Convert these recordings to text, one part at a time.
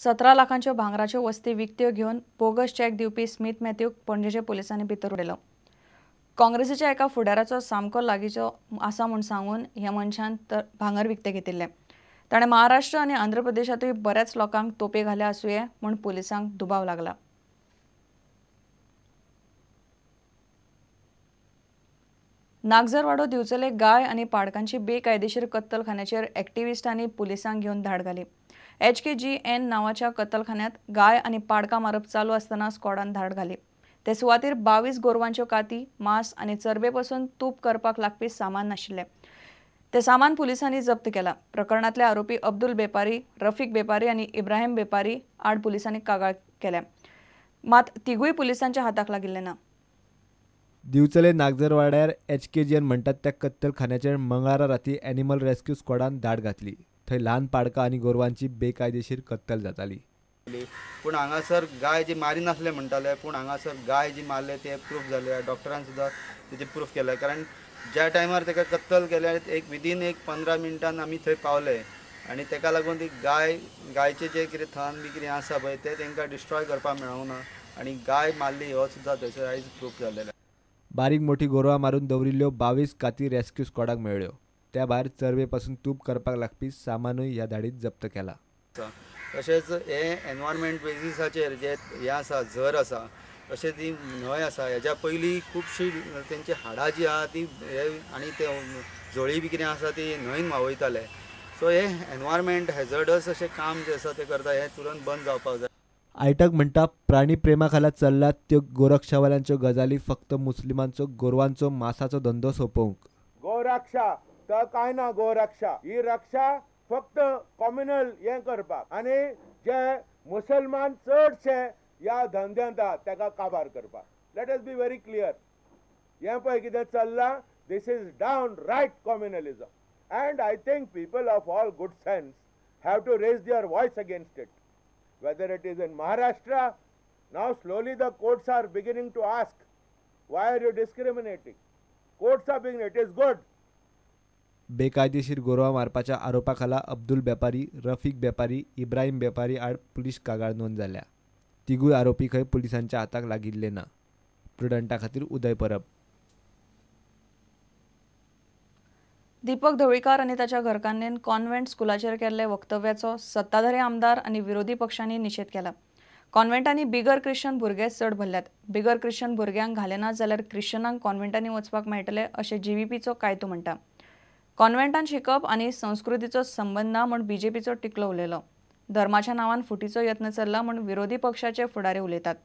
17 लाखांच्यो भांगराच्यो वस्ती विकत्यो घेवन बोगस चॅक दिवपी स्मिथ मॅथ्यूक पणजेच्या पुलिसांनी भितर उडयलो. काँग्रेसीच्या एका फुडाराचो सामको लागींचो आसा म्हूण सांगून ह्या मनशान भांगर विकतें घेतिल्लें. ताणें महाराष्ट्र आनी आंध्र प्रदेशांतूय बऱ्याच लोकांक तोपे घाल्या आसुये म्हूण पुलिसांक दुबाव लागला. नागझरवाडो दिवचले गाय आनी पाडकांची बेकायदेशीर कत्तलखान्याचेर एक्टिविस्टांनी पुलिसांक घेवन धाड घाली. HKGN नांवाच्या कत्तलखान्यांत गाय आनी पाडकां मारप चालू आसतना स्कॉडान धाड घाली. ते सुवातेर 22 गोरवांच्यो काती, मांस आनी चरबे पसून तूप करपाक लागपी सामान नाशिल्लें. ते सामान पुलिसांनी जप्त केलां. प्रकरणांतले आरोपी अब्दुल बेपारी, रफीक बेपारी आनी इब्राहिम बेपारी आड पुलिसांनी कागाळ केल्या. मात तिगूय पुलिसांच्या हाताक लागिल्ले ना. दिवचले नागझरवाड्यार HKGN म्हणटात त्या कत्तलखान्याचेर मंगळारा राती एनिमल रेस्क्यू स्क्वॉडान धाड घातली. थंय ल्हान पाडकां आनी गोरवांची बेकायदेशीर कत्तल जाताली. पूण हांगासर गाय जी मारी नासले म्हणटाले, पूण हांगासर गाय जी मारले ते प्रूफ जाले. डॉक्टरान सुद्दां तेजे प्रूफ केले. कारण ज्या टायमार तेका कत्तल केले एक विदीन एक 15 मिनटान आमी थंय पावले आनी तेका लागून ती गाय गायचे जे कितें थन बी कितें आसा पळय ते तेंकां डिस्ट्रॉय करपाक मेळोंक ना आनी गाय मारली हो सुद्दां थंयसर आयज प्रूफ जालेलो. बारीक मोठी गोरवां मारून दवरिल्ल्यो 22 काती रेस्क्यू स्क्वॉडाक मेळ्ळ्यो. त्या भायर चरबे पासून तूप करपाक लागपी सामानूय ह्या धाडीत जप्त केला. तशेंच हे एनवायरमेंट बेजिसाचेर जे हें आसा झर आसा तशें ती न्हंय आसा हेज्या पयलीं खुबशीं तेंची हाडां जी आहा ती हे आनी ते झोळी बी कितें आसा ती न्हंयन व्हांवयताले. सो हे एनवायरमेंट हॅझर्डस अशें काम जें आसा तें करता हें तुरंत बंद जावपाक जाय. आयटक म्हणटा प्राणी प्रेमाखाला चल्लात त्यो गोरक्षावाल्यांच्यो गजाली फक्त मुस्लिमांचो गोरवांचो मासाचो धंदो सोंपोवंक. गोरक्षा तर काय ना, गोरक्षा ही रक्षा फक्त कॉम्युनल हें करपाक आनी जे मुसलमान चडशे ह्या धंद्यांत आहात ताका काबार करपाक. Let us be very clear. हें पळय कितें चल्लां, this is downright communalism and I think people of all good sense have to raise their voice against it. Whether it is in Maharashtra, now slowly the courts are beginning to ask, why are you discriminating? Courts are beginning, it is good. बेकायदेशीर गोरवां मारपाच्या आरोपाखाला अब्दुल बेपारी, रफीक बेपारी, इब्राहिम बेपारी आड police कागाळ नोंद जाल्या. तिगूय आरोपी खंय पुलिसांच्या हाताक लागिल्ले ना. प्रुडंटा खातीर उदय परब. दीपक ढवळीकार आनी ताच्या घरकान्नीन कॉन्व्हेंट स्कुलाचेर केल्ले वक्तव्याचो सत्ताधारी आमदार आनी विरोधी पक्षांनी निशेध केला. कॉन्व्हेंटांनी बिगर ख्रिश्चन भुरगे चड भरल्यात. बिगर ख्रिश्चन भुरग्यांक घाले ना जाल्यार ख्रिश्चनांक कॉन्व्हेंटांनी वचपाक मेळटलें अशें जीव्हीपीचो कायदो म्हणटा. कॉन्व्हेंटान शिकप आनी संस्कृतीचो संबंद ना म्हूण बीजेपीचो टिकलो उलयलो. धर्माच्या नांवान फुटीचो यत्न चल्ला म्हूण विरोधी पक्षाचे फुडारी उलयतात.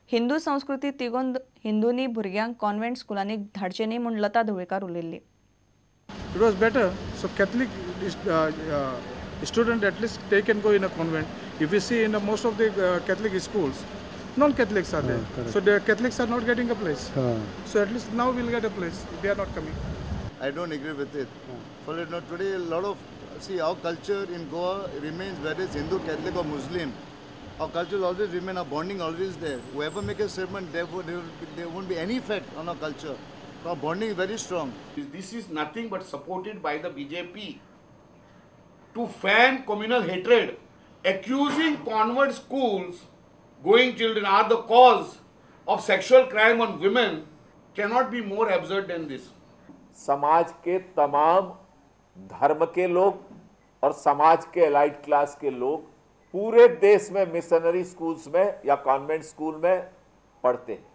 हिंदू संस्कृती तिगोवन हिंदूंनी भुरग्यांक कॉन्व्हेंट स्कुलांनी धाडचे न्ही म्हूण लता ढवळीकार उलयल्ली. It was better. So Catholic student at least they can go in a convent. If you see in the most of the Catholic schools, non-Catholics are there. So the Catholics are not getting a place. So at least now we'll get a place. They are not coming. I don't agree with it. For it not today, a lot of see our culture in Goa remains whether it's Hindu, Catholic or Muslim. Our culture will always remain, our bonding always there. Whoever make a statement, therefore there won't be any effect on our culture. Our bonding is very strong. This is nothing but supported by the BJP to fan communal hatred, accusing convent schools going children are the cause of sexual crime on women cannot be more absurd than this. समाज K तमाम धर्म K लोग और समाज K elite class K लोग पूरे देश में missionary schools में या convent school में पढ़ते हैं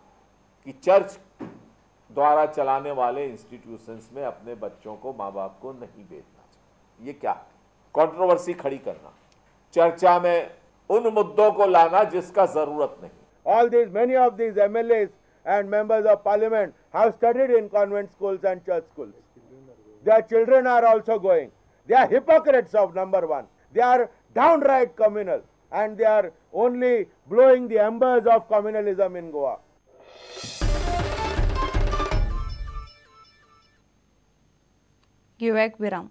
कि चर्च द्वारा चलाने वाले इंस्टीट्यूशंस में अपने बच्चों को माँ बाप को नहीं भेजना चाहिए। ये क्या है? कंट्रोवर्सी खड़ी करना, चर्चा में उन मुद्दों को लाना जिसका जरूरत नहीं। All these, many of these MLAs and members of parliament have studied in convent schools and church schools. Their children are also going. They are hypocrites of number one. They are downright communal and they are only blowing the embers of communalism in Goa. घेऊया एक विराम.